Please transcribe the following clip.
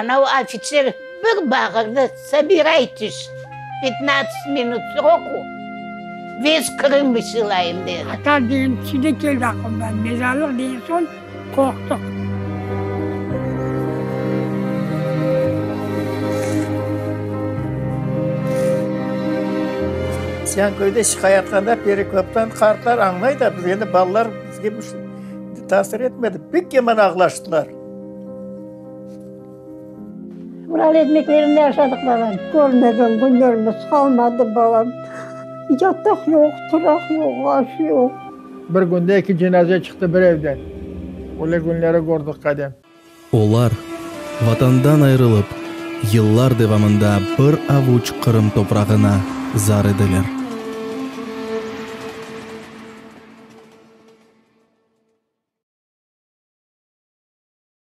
Anavı ofitser bir bağırdı, Sobiraytes, petnadtsat minut sroku, ves Krım vısılayım, dedi. Atar degen kişi de keldi aqıldan, mezarlıq degen soñ qorqtıq. Sen köyde çıqayatqanda Perekoptan qartlar añlay da, biz endi balalar bizge bir tasir etmedi, pek yaman ağlaştılar. Ural ekmeklerinde aşadıq, balam. Körmegen künlerimiz qalmadı, balam. Yataq yoq, turaq yoq, aş yoq. Bir künde eki cenaze çıqtı bir evden. Öyle künleri kördik, qadem. Olar, Vatandan ayrılıp, yıllar devamında bir avuç Qırım toprağına zar ediler.